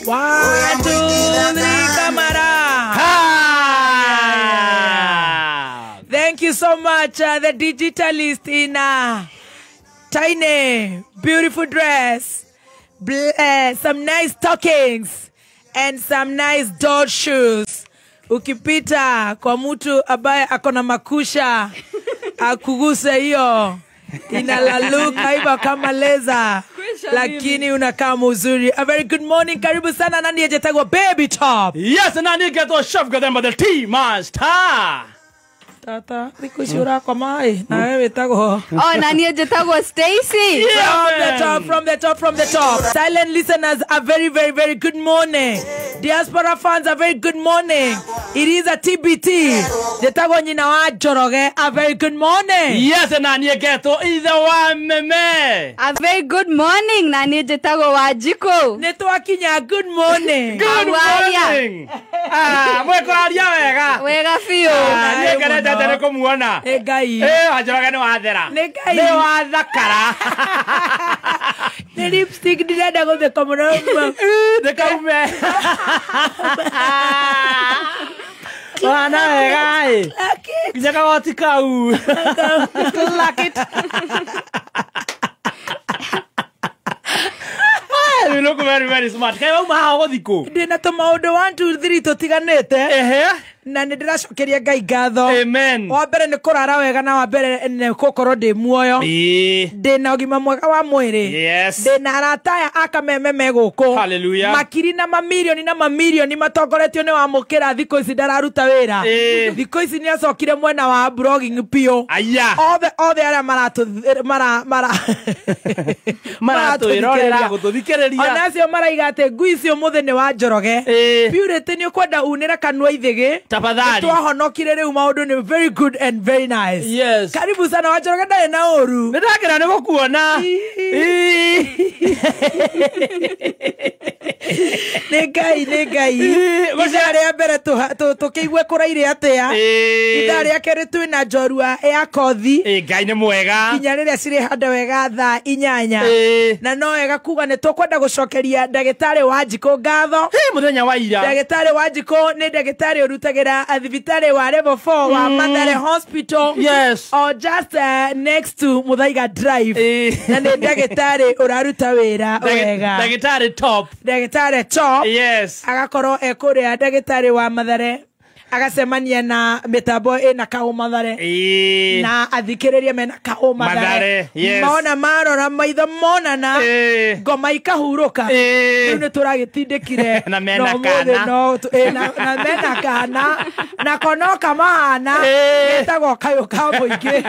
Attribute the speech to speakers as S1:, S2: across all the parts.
S1: One, two, three, camera. Thank you so much, the digitalist in a tiny, beautiful dress, some nice stockings, and some nice doll shoes. Ukipita kwa mtu ambaye akona makusha, akuguse hiyo, inalaluka hivyo kama leza. Lakini unakaa mzuri. A very good morning. Karibu sana nani ajetagwa Baby Top.
S2: Yes, nani getwa Chef Gademba the Tea Master.
S1: Tata, nikushura kwa mai na wewe tago.
S3: Oh, nani ajetagwa Stacy.
S1: Yeah, from the top, from the top, from the top. Silent listeners, a very, very, very good morning. Diaspora fans, a very good morning. It is a TBT. Jetagwa nyina wa Njoroge, a very good morning.
S2: Yes, nani getwa ithe wa meme.
S3: A very good morning, nani jetagwa Wajiko.
S1: Nitwakinya, good morning.
S2: Good morning. Ah, mwekuraria wega.
S3: Wega fiu.
S2: Ah, ni ngenete kumuona.
S1: Nĩ Ngai.
S2: Wanjoroge nĩ wathera.
S1: Nĩ Ngai.
S2: Nĩ wathakara.
S1: Nĩ lipstick ndĩrenda gũtheka mũno.
S2: Ndĩkaume. Wana wega ĩ. Nginya kagoti kau. Clack it. You look very, very smart. Kai wauma haha ũgũthiĩ kũ?
S1: Ndĩna tũmaũndũ 1 2 3 tũtiganĩte.
S2: Ehe.
S1: Na nĩ ndĩracokeria Ngai ngatho.
S2: Amen.
S1: Wa mbere nĩ kũrara wega na wa mbere nĩ gũkorwo ndĩ muoyo. Ndĩ na ũgima mwega wa mwĩrĩ.
S2: Yes.
S1: Ndĩ na arata aya a Kameme me gũkũ.
S2: Hallelujah.
S1: Makiri na mamirioni na mamirioni matongoretio nĩ Wamũkĩra thikũ ici ndararuta wĩra. Thikũ ici nĩ acokire mwena wa blogging piũ.
S2: Aya.
S1: Othe othe arĩa
S2: maratwĩrorera gũtũthikĩrĩria.
S1: Ona acio maraiga atĩ ngui icio ũmũthĩ nĩ wa Njoroge. Purity nĩ ũkwenda unĩre kanua ithĩgĩ.
S2: Tafadhali.
S1: Twahonokire rĩu maũndũ nĩ very good and very nice.
S2: Yes.
S1: Karibu sana wa Njoroge ndarĩ na ũru.
S2: Nĩ ndakena nĩ gũkuona.
S1: Nĩ Ngai, nĩ Ngai. Ithaa rĩa mbere tũkĩigue kũraire atĩa. Ithaa rĩa kerĩ twĩna njorua ya kothi.
S2: Ngai nĩ mwega.
S1: Nginya rĩrĩa cirĩhanda wega thaa 8. Na no wega kuga nĩ tũkwenda gũcokeria ndagĩtarĩ Wanjikũ ngatho.
S2: Mũthenya wa ira.
S1: Ndagĩtarĩ Wanjikũ nĩ ndagĩtarĩ ũrutagĩra thibitarĩ wa level 4 wa Mathare Hospital.
S2: Yes.
S1: Or just next to Muthaiga Drive. Na nĩ ndagĩtarĩ ũraruta wĩra wega.
S2: Ndagĩtarĩ top.
S1: Ndagĩtarĩ top.
S2: Yes.
S1: Agakorwo ekũrĩa ndagĩtarĩ wa Mathare agacemania na mĩtambo ĩna kaũ Mathare na athikĩrĩria mena kaũ Mathare.
S2: Yes.
S1: Mona marora maitho monana ngoma ikahurũka. Rĩu nĩ tũragĩtindĩkire
S2: na mena kana
S1: na mena kana na kono kamahana getagwo kayũ ka mũingĩ.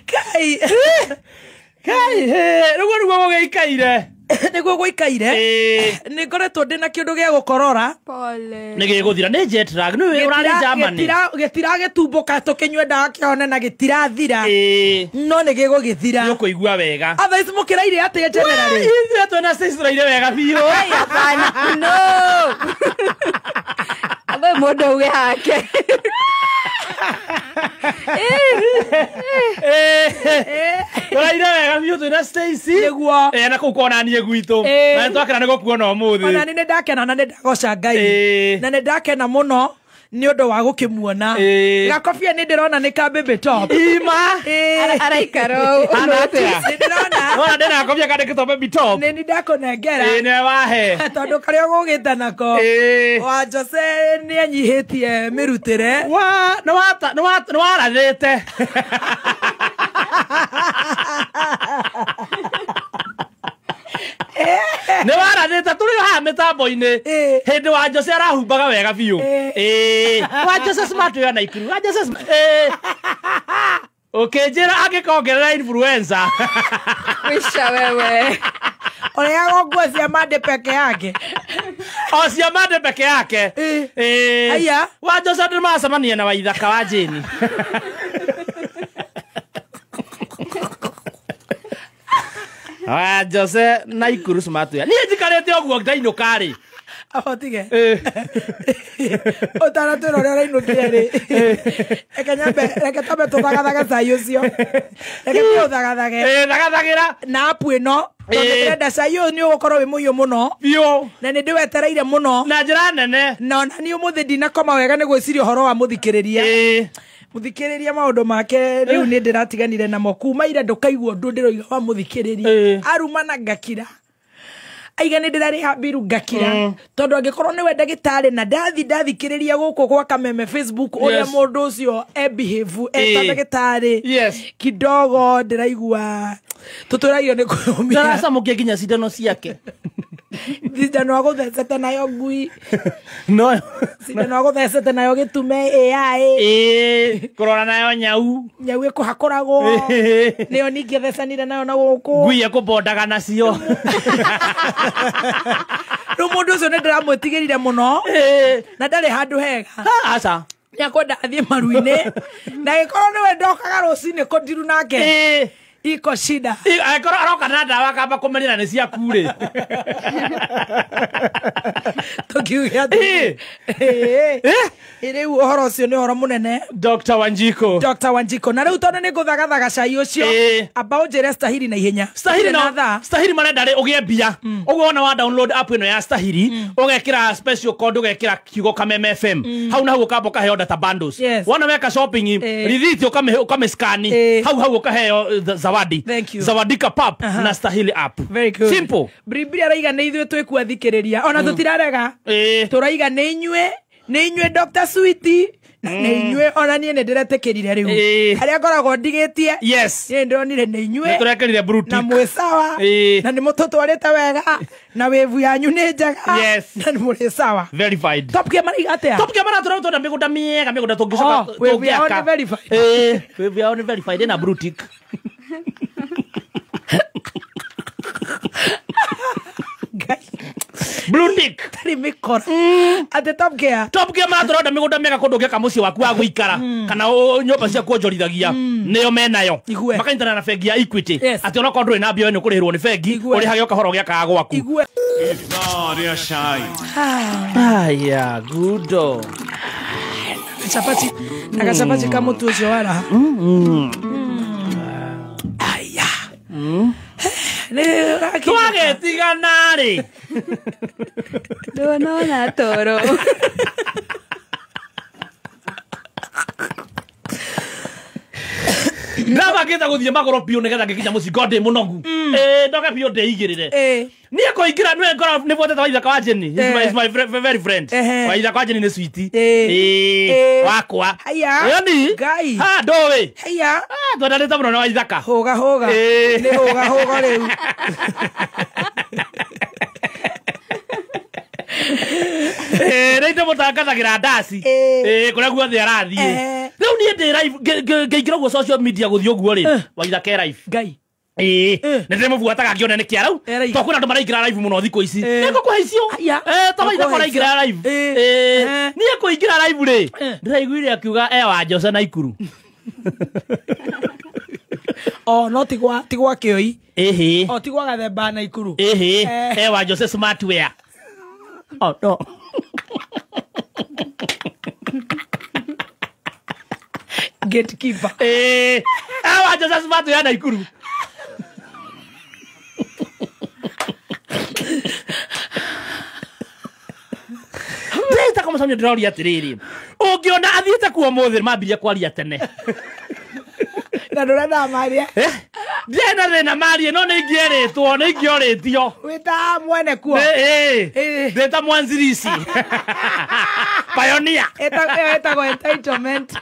S1: Kai
S2: Kai, rĩu nĩguo gũgĩikaire.
S1: Nĩguo gũikaire. Nĩ ngoretwo ndĩna kĩũndũ gĩa gũkorora.
S3: Pole.
S2: Nĩ gĩgũthira nĩ jet lag. Nĩ ũrarĩ Germany.
S1: Gĩtiragĩtumbũka tũkĩnyue ndawa kĩhone na gĩtirathira. No nĩ gĩgũgĩthira.
S2: Nĩ ũkũigua wega.
S1: Otherwise mũkĩraire atĩa generally?
S2: Ithuĩ twĩna Stacy tũraire wega biũ.
S3: Hapana. No. Abe mũndũ auge hake.
S2: Tũraire wega biũ twĩna Stacy.
S1: Nĩguo.
S2: Na kũu kona niĩ gwitũ. Na nĩtwakena nĩ gũkuona ũmũthĩ.
S1: Ona nĩ ndakena na nĩ ndagoca Ngai. Na nĩ ndakena mũno nĩ ũndũ wa gũkĩmuona. Gakobia nĩ ndĩrona nĩ ka Baby Top.
S2: Ima.
S3: Araikara ũũ.
S1: Nĩ ndĩrona.
S2: Wona ndĩna gakobia kandĩkĩtwo Baby Top.
S1: Nĩ ndakũnengera.
S2: Nĩwe wahe.
S1: Tondũ karĩa ũgũgĩte nako. Wa Jose nĩ anyihĩtie mĩrutĩre.
S2: Wa nĩ warathĩte. Nĩ warathĩte tũrĩ haha mĩtambo-inĩ. Hĩndĩ wa Jose arahumbaga wega biũ. Wa Jose smart wĩra Naikuru. Wa Jose ũkĩnjĩra angĩkongerera influencer.
S3: Wisha wewe.
S1: Ũrĩaga nguo cia Monday peke yake.
S2: O cia Monday peke yake.
S1: Aya.
S2: Wa Jose andũ nĩmaracemania na Waithaka wa Jane. Jose Naikuru smart wea. Niĩ njikarĩte ũguo ndainũka rĩ.
S1: Ahotige. Ũtanatwĩra ũrĩa ũrainũkire rĩ. Reke nyambe, reke twambe tũthagathage cai ũcio. Reke tũũthagathage.
S2: Thagathagĩra.
S1: Na app ĩno. Tondũ ndĩrenda cai ũyũ nĩ ũgũkorwo wĩ mũhiũ mũno
S2: biũ
S1: na nĩ ndĩwetereire mũno
S2: na njĩra nene
S1: na ona niĩ ũmũthĩ ndinakoma wega nĩ gwĩciria ũhoro wa mũthikĩrĩria mũthikĩrĩria maũndũ make rĩu nĩ ndĩratiganire namo kuma ira ndũkaigua ũndũ ndĩroiga wa mũthikĩrĩria arumana ngakira aiga nĩ ndĩrarĩha mbiru ngakira tondũ angĩkorwo nĩwe ndagĩtarĩ na ndathikĩrĩria gũkũ gwa Kameme Facebook ũrĩa mũndũ ũcio e behave eta ndagĩtarĩ kidogo ndĩraigua tũtũragio nĩ kwĩyũmia
S2: ndaracamũkia nginya cindano ciake
S1: cindano agũthecete nayo ngui
S2: no
S1: cindano agũthecete nayo gĩtume AI
S2: kũrora nayo nyau
S1: nyau ĩkũhakũragwo nĩyo ningĩ thecanire nayo na gũkũ
S2: ngui ĩkũbondaga nacio
S1: rĩu mũndũ ũcio nĩ ndĩramwĩtigĩrire mũno na ndarĩ handũ hega
S2: aca
S1: nĩakwenda athiĩ maru-inĩ na gĩkorwo nĩwe ndokaga rũcinĩ kũndiru nake iko shida
S2: angĩkorwo aroka na ndawa kamba kũmenyera nĩ ciaku rĩ
S1: tũkiuge atĩ rĩu ũhoro ũcio nĩ ũhoro mũnene
S2: Dr. Wanjiko
S1: Dr. Wanjiko na rĩu tondũ nĩ ngũthagathaga cai ũcio amba ũnjĩre Stahili na ihenya
S2: Stahili na Stahili marenda rĩ ũgĩe mbia ũguo wona wa download app ĩno ya Stahili ũgekĩra special code ũgekĩra kiugo Kameme FM hau na hau ũkamba ũkaheo data bundles wona weka shopping rithiti ũkamĩscan hau hau ũkaheo zawadi.
S1: Thank you.
S2: Zawadika pap na Stahili app.
S1: Very good.
S2: Simple.
S1: Bribri araiga nĩ ithuĩ twĩkuathikĩrĩria ona tũtirarega tũraiga nĩ inyuĩ Dr. Sweety na nĩ inyuĩ ona niĩ nĩ ndĩretĩkĩrire rĩu harĩa ngoragwo ndigĩtie
S2: yes
S1: niĩ ndĩronire nĩ inyuĩ
S2: nĩtũrekĩrire blue tick
S1: na mwĩ sawa na nĩ mũtũtwarĩte wega na wĩvu yanyu nĩ njega
S2: yes
S1: na nĩ mũrĩ sawa
S2: verified.
S1: Top Gear maraiga atĩa?
S2: Top Gear maratũra twenda mĩgũnda mĩega mĩgũnda tũngĩcoka
S1: wĩvu yao nĩ verified
S2: wĩvu yao nĩ verified ĩna blue tick. Blue tick
S1: tari mikora ate Top Gear
S2: Top Gear maratũra mĩgũnda mĩega kũndũ ũngĩaka mũciĩ waku wa gũikara kana nyũmba cia kuonjorithagia nĩyo menayo makanyitana na bengi ya Equity atĩ onokorwo ndũrĩ na mbia nĩ ũkũrĩhĩrwo nĩ bengi ũrĩhage o kahora ũgĩakaga gwaku. Aya gudo
S1: chapati na gacapati ka mũtu ũcio wara aya
S2: twagetigana rĩ
S3: ndonona toro
S2: ndabangĩte gũthiĩ magũrũ biũ nĩgetha ngĩkinya mũciĩ ngorwo ndĩ mũnogu ndoke biũ ndĩigĩrĩre niĩ kũingĩra nĩwe ngorwo nĩ buotete Waithaka wa Jenny is my very friend. Waithaka wa Jenny nĩ sweetie wakwa yani ha ndũĩ twendanĩte mũno na Waithaka
S1: hũga hũga nĩ hũga hũga rĩu
S2: rĩu ndĩmũtangathagĩra ndaci kũrĩa guothe arathiĩ rĩu niĩ ndĩ live ngĩingĩra ũguo social media gũthiĩ ũguo rĩ Waithaka e live
S1: Ngai
S2: nĩ ndĩmũbuataga ngĩone nĩ kĩarau tondũ kwĩna andũ maraingĩra live mũno thikũ ici nĩngũkũhe icio ta Waithaka ũraingĩra live niĩ kũingĩra live rĩ ndĩraiguire akiuga e wa Jose na Ikuru
S1: oh no tigwa tigwa kĩoi
S2: ĩhĩ
S1: o tigwa gathemba na Ikuru
S2: ĩhĩ e wa Jose smartwear oh no
S1: gatekeeper
S2: wa Jose smartwear na Ikuru ndĩta kũmũcamia ndĩroria atĩrĩrĩ ũngĩona athiĩte kuo mũthĩ mambirie kwaria tene
S1: na ndũrenda maria
S2: ndiarĩ na thĩna marie no nĩ ingĩerĩtwo nĩ ingĩorĩtio
S1: wĩta mwene kuo
S2: ndĩta mwanzirici pioneer
S1: ĩtagwo entitlement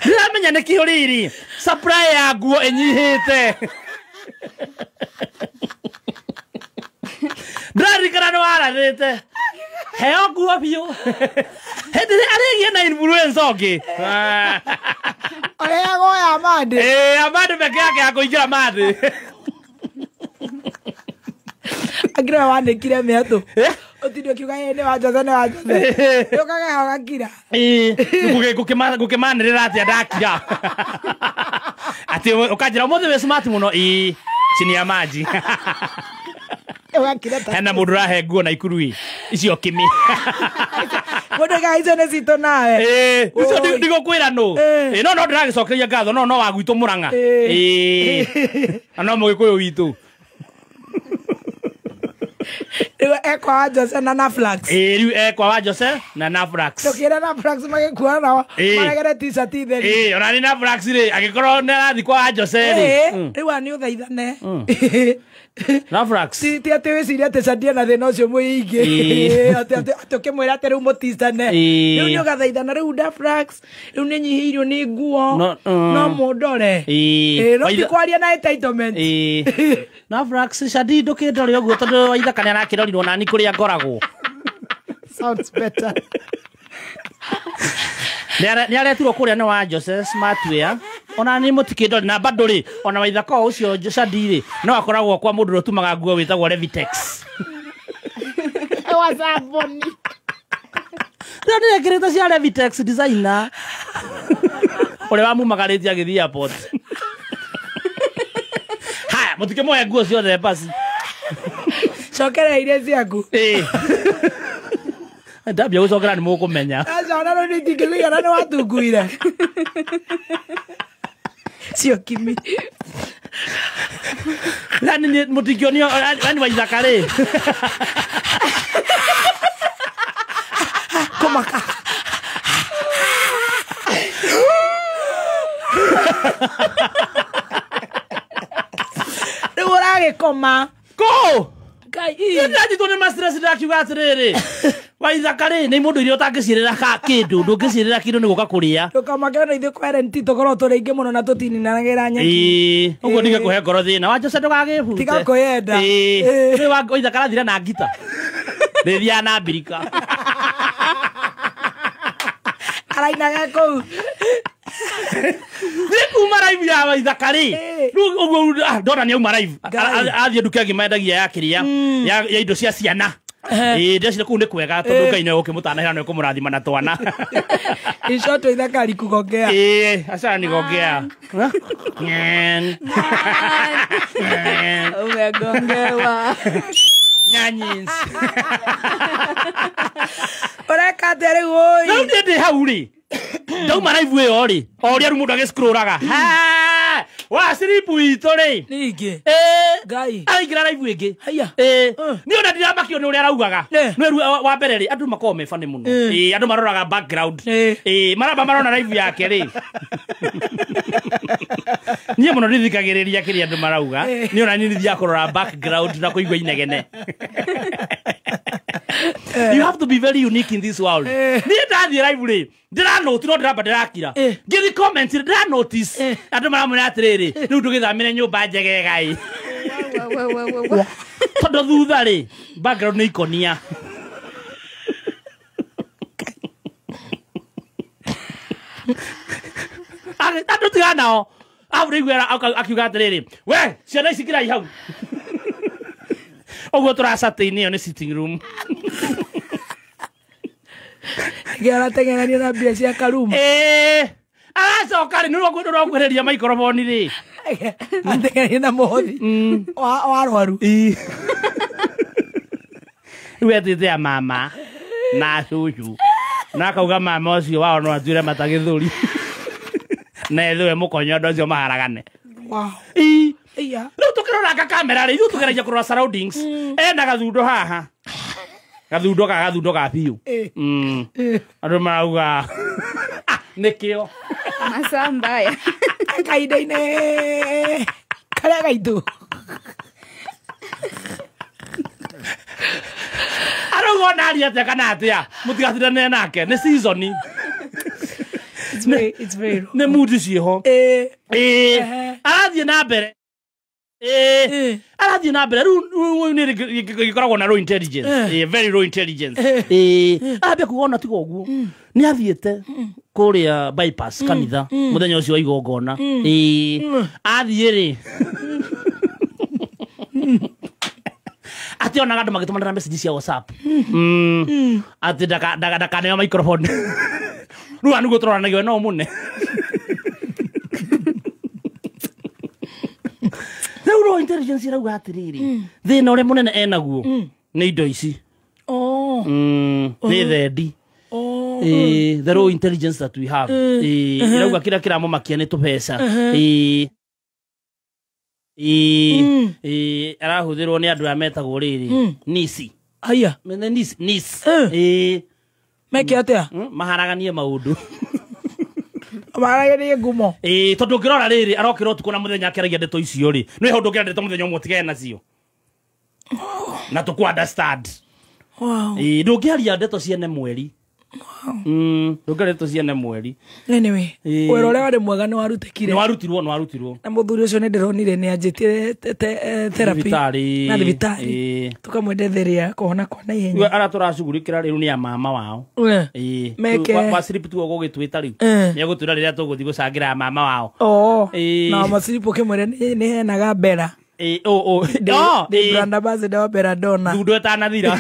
S2: ndiramenya nĩkĩo rĩrĩ supply ya nguo ĩnyihĩte ndĩraririkana nĩ warathĩte heo nguo biũ hĩndĩ ĩrĩa arĩgie na influence ũngĩ
S1: ũrĩagwo ya Amande
S2: Amande peke yake ya kũingĩra mathĩ
S1: angĩrĩa wanĩkire mĩatũ ũtinde ũkiuga nĩ wa Jose nĩ wa Jose ũkagea ũgakira
S2: ngũkĩmanĩrĩra atĩa ndakira atĩ ũkanjĩra ũmũthĩ wĩ smart mũno chini ya maji hena mũndũ ũrahe nguo na Ikuru icio kĩmĩ
S1: Mũndũ ga icio nĩ citũ nawe.
S2: Icio ndigũkwĩra nũ. No no ndĩragĩcokeria ngatho no no wa gwitũ Mũrang'a. Na no mũgĩkũyũ witũ.
S1: Rĩu ekwa wa Jose na Naflax.
S2: Rĩu ekwa wa Jose na Naflax.
S1: Tũkĩra Naflax magĩkuana nao maregere t-shirt theri.
S2: Ona nĩ Naflax rĩ angĩkorwo nĩ arathiĩ kwa wa Jose rĩ.
S1: Rĩu nĩ ũthaithane.
S2: Naflax.
S1: Ti atĩ wĩcirie atĩ Shadia na thĩna ũcio mũingĩ. Atĩ ũkĩmwĩra atĩ rĩu mũticane. Rĩu nĩ ũgathaithana rĩu Naflax rĩu nĩ nyihĩirio nĩ nguo no mũndore. No ti kwaria na entitlement.
S2: Naflax Shadi ndũkĩndore ũguo tondũ Waithaka nĩ arakĩrorirwo nani kũrĩa ngoragwo.
S1: Sounds better.
S2: Nĩ aretirwo kũrĩa nĩ wa Jose Smartwear. Ona nĩ mũtikĩndore na bado rĩ ona Waithaka ũcio Shadi rĩ no akoragwo kwa mũndũ ũrĩa ũtumaga nguo wĩtagwo Levitex.
S1: Wazaboni.
S2: Rĩu nĩ ekĩrĩte cia Levitex designer. Ũrĩa wamumagarĩtie agĩthiĩ airport. Haya mũtikĩmoe nguo ciothe basi.
S1: Cokera iria ciaku.
S2: Ndambia gũcokera nĩ mũkũmenya.
S1: Aca ona rĩu ndingĩkũigana nĩ watunguire. Cio kimi.
S2: Yani mũtingĩonio yani Waithaka rĩ.
S1: Kũmaka. Rĩu ũragĩkoma.
S2: Kũ?
S1: Ngai.
S2: Ndanyitwo nĩ ma-stress ndakiuga atĩrĩrĩ. Waithaka rĩ nĩ mũndũ iria ũtangĩciĩrĩra kĩndũ ndũngĩciĩrĩra kĩndũ nĩ gũka kũrĩa.
S1: Ndũkamake ona ithuĩ kwa RNT tũkoragwo tũrĩ aingĩ mũno na tũtininanagĩra nyeki.
S2: Ũguo ndigakũhe ngoro thĩna. Wa Jose ndũgagĩbute.
S1: Tiga kwĩyenda.
S2: Rĩu Waithaka arathire na ngita. Rĩthiaga na mbirika.
S1: Arainaga kũu.
S2: Nĩ kuma live ya Waithaka rĩ. Rĩu ũguo ndona nĩ auma live. Athiĩ nduka ĩngĩ mendagia ya kĩrĩa ya indo cia ciana. Ndeciria kũu nĩ kwega tondũ Ngai nĩwe ũkĩmũtanahĩra nĩwe ũkũmũrathima na twana.
S1: In short Waithaka alikugongea.
S2: Aca nigongea.
S3: Umegongewa.
S2: Nyanyins.
S1: Ũreka atĩa rĩu ũi?
S2: Rĩu niĩ ndĩ hau rĩ. Ndauma live ĩyo rĩ o ũrĩa rĩu mũndũ agĩscrollaga. Wa sleep witũ rĩ.
S1: Ningĩ. Ngai.
S2: Araingĩra live ĩngĩ.
S1: Haiya.
S2: Niĩ ona ndiramakio nĩ ũrĩa araugaga. Nĩ rĩu wa mbere rĩ andũ makoragwo me funny mũno. Andũ maroraga background. Maramba marona live yake rĩ. Niĩ mũno ndithikagĩrĩria kĩrĩa andũ marauga. Niĩ ona niĩ nĩthiaga kũrora background na kũigua inegene. You have to be very unique in this world. Niĩ ndathiĩ live rĩ ndĩranoti no ndĩramba ndĩrakira. Ngĩthi comment ndĩra notice andũ maramwĩra atĩrĩrĩ rĩu ndũgĩthamĩre nyũmba njegega ĩ. Tondũ thutha rĩ background nĩ ikonia. Andũ tiga nao hau rĩu akiuga atĩrĩrĩ we ciana ici kirai hau. Ũguo tũracatĩ-inĩ ĩyo nĩ sitting room.
S1: Aratengerania na mbia cia Karuma.
S2: Aracoka rĩ nĩ ũrakuhĩrĩria microphone rĩ.
S1: Atengerania na mũhothi wa arwaru.
S2: Rĩu etĩte ya mama na cũcũ na akauga mama ũcio wao no atuĩre mata gĩthũri na ethũe mũkonyo andũ acio maharagane. Rĩu tũkĩroranga kamera rĩ ithuĩ tũgeragia kũrora surroundings. Ena gathundo haha. Gathundo ka gathundo ka biũ. Andũ marauga nĩkĩo.
S3: Masaa mbaya.
S1: Kahinda-inĩ karĩa gaitũ.
S2: Arauga ona aria atĩa kana atĩa mũtigatindanĩre nake nĩ season.
S1: It's very wrong.
S2: Nĩ mood ciĩho. Arathiĩ na mbere. Arathiĩ na mbere rĩu nĩ gĩkoragwo na low intelligence. Very low intelligence. Arambia kuga ona tiga ũguo nĩ athiĩte kũrĩa bypass kanitha mũthenya ũcio wa igongona. Athiĩ rĩ atĩ onaga andũ magĩtũmanĩra message cia WhatsApp. Atĩ ndakaneo microphone. Rĩu nĩguo tũroranagio no mũne. Rĩu low intelligence irauga atĩrĩrĩ thĩna ũrĩa mũnene enaguo nĩ indo ici. Nĩ thendi. The raw intelligence that we have. Irauga kira kiramumakia nĩ tũbeca. Arahũthĩrwo nĩ andũ arĩa metagwo rĩrĩ nisi.
S1: Aya.
S2: Nisi. Nisi.
S1: Meke atia?
S2: Maharaganie maũndũ.
S1: Maharaganie ngumo.
S2: Tondũ ũngĩrora rĩrĩ arokĩra ũtukũ na mũthenya akĩaragia ndeto icio rĩ. Nĩ ho ndũngĩra ndeto mũthenya ũmwe ũtigane nacio. Na tũkũ understand.
S1: Wow.
S2: Ndũngĩaria ndeto ciene mweri. Ndũngĩaria ndeto ciene mweri.
S1: Anyway, wĩra ũrĩa warĩ mwega nĩ warutikire.
S2: Nĩ warutirwo.
S1: Na mũthuri ũcio nĩ ndĩronire nĩ anjĩtie therapy. Na thibitarĩ. Tũkamwendetheria kũhona kwa naihenya.
S2: We ara tũracugurikĩra rĩu nĩ a mama wao.
S1: Meke.
S2: Wa slip tu ũgũgĩtwĩta rĩu. Nĩ egũtwĩra rĩrĩa tũgũthiĩ gũcangĩra mama wao.
S1: Na masilipu ũkĩmwĩra nĩ heanaga mbera. Brand ambassador wa Belladonna.
S2: Thundo ĩtanathira.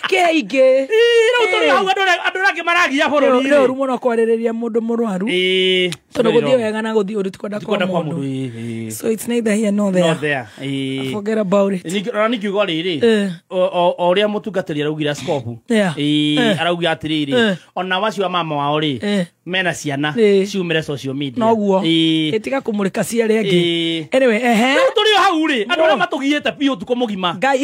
S1: Keige.
S2: Rĩu tũrĩ hau andũ arĩa angĩ maragia bũrũri.
S1: Nĩ ũru mũno kwarĩrĩria mũndũ mũrwaru. Tondũ gũthiĩ wega na gũthiĩ ũru ti kwenda kwa mũndũ. So it's neither here nor there. Forget about it.
S2: Ona nĩngiuga rĩrĩ, o ũrĩa mũtungatĩri araugire askobu. Arauga atĩrĩrĩ, ona wacio a mama wao rĩ, mena ciana ciumĩre social media.
S1: Noguo. Ĩtiga kũmũrĩka ci arĩa angĩ. Anyway,
S2: Rĩu tũrĩ o hau rĩ, andũ arĩa matũgiĩte biũ ũtukũ mũgima.
S1: Ngai.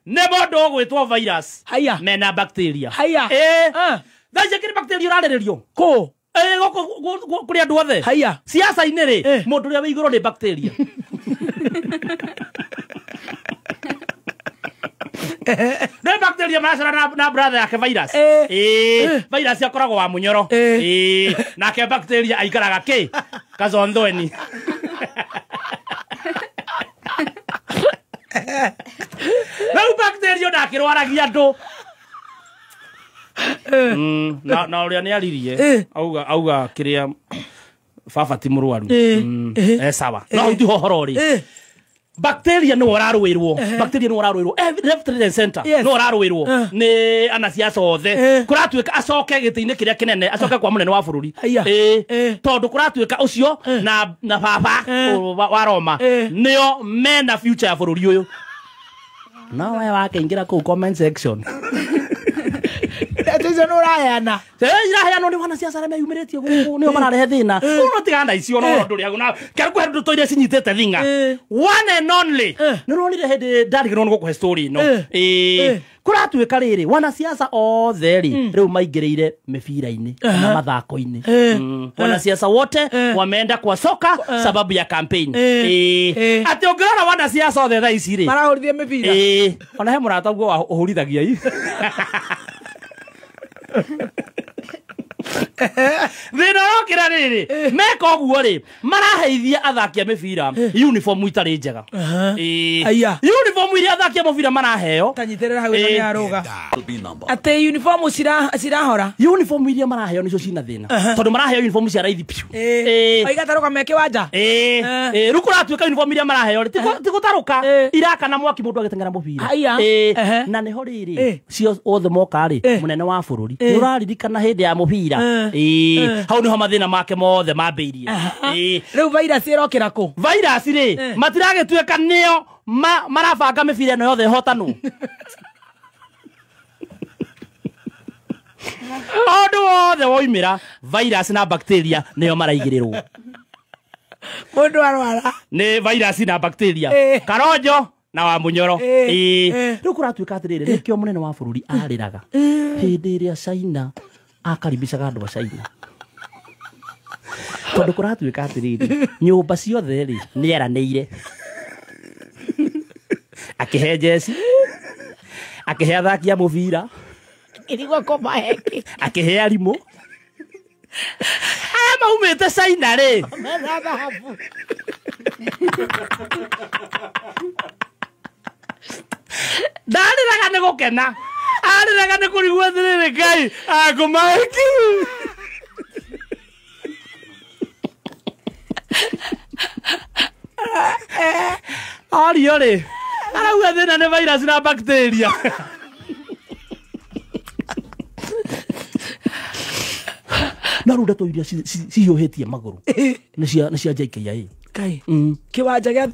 S2: Nĩ mũndũ ũgwĩtwo virus.
S1: Haya.
S2: Mena bacteria.
S1: Haya.
S2: Thaa ici kĩrĩ bacteria ũrarĩrĩrio.
S1: Kũ?
S2: Gũkũ kũrĩ andũ othe.
S1: Haya.
S2: Siasa-inĩ rĩ, mũndũ ũrĩa wĩ igũrũ nĩ bacteria. Nĩ bacteria maracera na brother yake virus. Virus akoragwo wa mũnyoro. Nake bacteria aikaraga kĩ? Kazondoeni. Rĩu bacteria ndakĩrwaragia andũ. Na ũrĩa nĩ aririe auga kĩrĩa baba ti mũrwaru. Sawa. No hau tiho ũhoro rĩ. Bacteria nĩ ũrarũĩrwo. Bacteria nĩ ũrarũĩrwo. Left, right and center. Nĩ ũrarũĩrwo nĩ anasiasa othe. Kũratuĩka acoke gĩtĩ-inĩ kĩrĩa kĩnene, acoke kwa mũnene wa bũrũri. Tondũ kũratuĩka ũcio na baba wa Roma nĩo mena future ya bũrũri ũyũ. No we wakĩingĩra kũu comment section.
S1: Ndeto icio nĩ ũraheana.
S2: Iraheanwo nĩ wanasiasa arĩa meyumĩrĩtie gũkũ nĩo mararehe thĩna. Ũguo tigana na icio no ũndũ ũrĩa na kĩarĩ ndeto iria cinyitĩte thing'a. One and only. Nĩ ũronire hĩndĩ ndarigĩrwo nĩ gũkũhe story ĩno. Kũratuĩka rĩrĩ wanasiasa othe rĩ rĩu maingĩrĩire mĩbira-inĩ na mathako-inĩ. Wanasiasa wote wameenda kwa soka sababu ya campaign. Atĩ ũngĩrora wanasiasa othe thaa ici rĩ
S1: marahũrithia mĩbira.
S2: Ona he mũrata ũguo ũhũrithagia i. Thĩna ũrokĩra rĩrĩ meka ũguo rĩ maraheithia athaki a mĩbira uniform itarĩ njega. Uniform iria athaki a mũbira maraheo.
S1: Tanyitĩrĩra hau ĩno nĩ arũga. Atĩ uniform cirahora.
S2: Uniform iria maraheo nĩcio cina thĩna. Tondũ maraheo uniform cia raithi piũ.
S1: Oigatarũka me kĩwanja.
S2: Rĩu kũratuĩka uniform iria maraheo rĩ ti gũtarũka irakana mwaki mũndũ agĩteng'era mũbira. Na nĩho rĩrĩ cio othe moka rĩ mũnene wa bũrũri nĩ ũraririkana hĩndĩ ya mũbira. Hau niho mathĩna make mothe mambĩirie.
S1: Rĩu virus ĩrokĩra kũ?
S2: Virus rĩ matiragĩtuĩka nĩo marabanga mĩbira ĩno yothe ĩhotanwo. Ũndũ wothe woimĩra virus na bacteria nĩo maraigĩrĩrwo.
S1: Mũndũ arwara
S2: nĩ virus na bacteria. Karonjo na wa mũnyoro. Rĩu kũratuĩka atĩrĩrĩ nĩkĩo mũnene wa bũrũri arĩraga hĩndĩ ĩrĩa China akaribicaga andũ a China. Tondũ kũratuĩka atĩrĩrĩ nyũmba ciothe rĩ nĩ eranĩire. Akĩhe jeci, akĩhe athaki a mũbira, akĩhe arimũ. Aya maumĩte China rĩ ndarĩraga nĩ gũkena. Arĩraga nĩ kũrigwo atĩrĩrĩ Ngai akũmaiki. Ario rĩ arauga thĩna nĩ virus na bacteria. Na rĩu ndeto iria cihiũhĩtie magũrũ nĩ cia JKIA.
S1: Ngai. Kĩwanja gĩa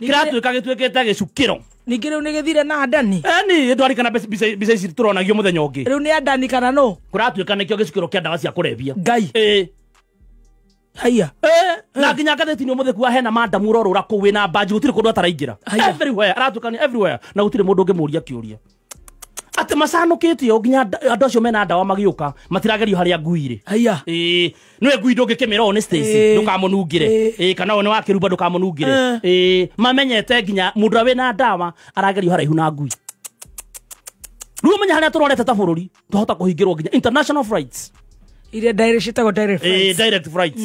S2: kĩratuĩka gĩtuĩkĩte gĩcukĩro.
S1: Ningĩ rĩu nĩ gĩthire na Adani.
S2: Eni ndwarikana mbica ici tũronagio mũthenya ũngĩ.
S1: Rĩu nĩ Adani kana no?
S2: Kũratuĩka nĩkĩo gĩcukĩro kĩa ndawa cia kũrebia.
S1: Ngai.
S2: Ĩĩ.
S1: Haiya.
S2: Na nginya ngathĩti-inĩ ũmũthĩ kuga hena madamu ũrorũra kũu wĩna mbanji gũtirĩ kũndũ ataraingĩra. Everywhere aratuĩka nĩ everywhere na gũtirĩ mũndũ ũngĩmũria kĩũria. Atĩ macanũkĩte o nginya andũ acio mena ndawa magĩũka matiragerio harĩa ngui irĩ.
S1: Haiya.
S2: Ĩĩ nĩwe ngui ndũngĩkĩmĩra ũũ nĩ Stacy ndũkamũnungĩre. Ĩĩ kana ũyũ nĩ wa kĩrumba ndũkamũnungĩre. Ĩĩ mamenyete nginya mũndũ ũrĩa wĩna ndawa aragerio haraihu na ngui. Rĩu ũmenye harĩa tũrorete ta bũrũri twahota kũhingĩrwo nginya international flights.
S1: Iria direct citagwo direct flights.
S2: Direct flights.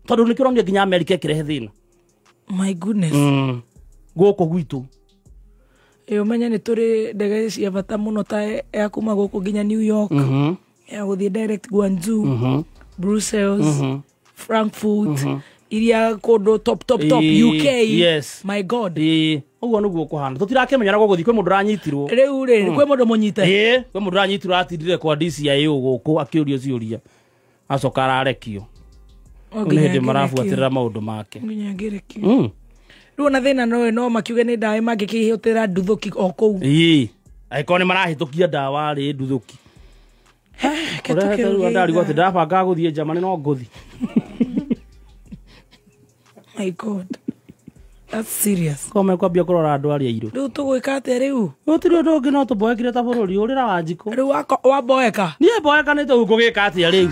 S2: Tondũ nĩ kĩronio nginya America ĩkĩrehe thĩna.
S1: My goodness.
S2: Gũkũ gwitũ.
S1: Ũmenye nĩ tũrĩ ndege cia bata mũno ta ya kuma gũkũ nginya New York. Ya gũthiĩ direct Guangzhou, Brussels, Frankfurt, iria kũndũ top top top UK.
S2: Yes.
S1: My God.
S2: Ũguo nĩguo kũhana. Tũtirakĩmenya na gũgũthiĩ kwĩ mũndũ ũranyitirwo.
S1: Rĩu rĩ kwĩ mũndũ mũnyite.
S2: Kwĩ mũndũ ũranyitirwo atindire kwa DCIO gũkũ akĩũrio ciũria. Acoka ararekio. Nĩ hĩndĩ marabuatĩrĩra maũndũ make.
S1: Nginya ngĩrekio. Rĩu ona thĩna no makiuge nĩ ndawa mangĩkĩhũthĩra nduthũki o kũu.
S2: Ĩĩ. Angĩkorwo nĩ marahĩtũkia ndawa rĩ nduthũki. Rĩu ndarigwo atĩ ndĩrabanga gũthiĩ Germany no ngũthiĩ.
S1: My God. That's serious.
S2: Ko mekwambia kũrora andũ arĩa airũ.
S1: Rĩu tũgwĩka atĩa rĩu?
S2: Gũtirĩ ũndũ ũngĩ no tũboekire ta bũrũri ũrĩra Wanjikũ.
S1: Rĩu wamboeka?
S2: Niĩ mboekanĩte ũguo ngũgĩka atĩa rĩu?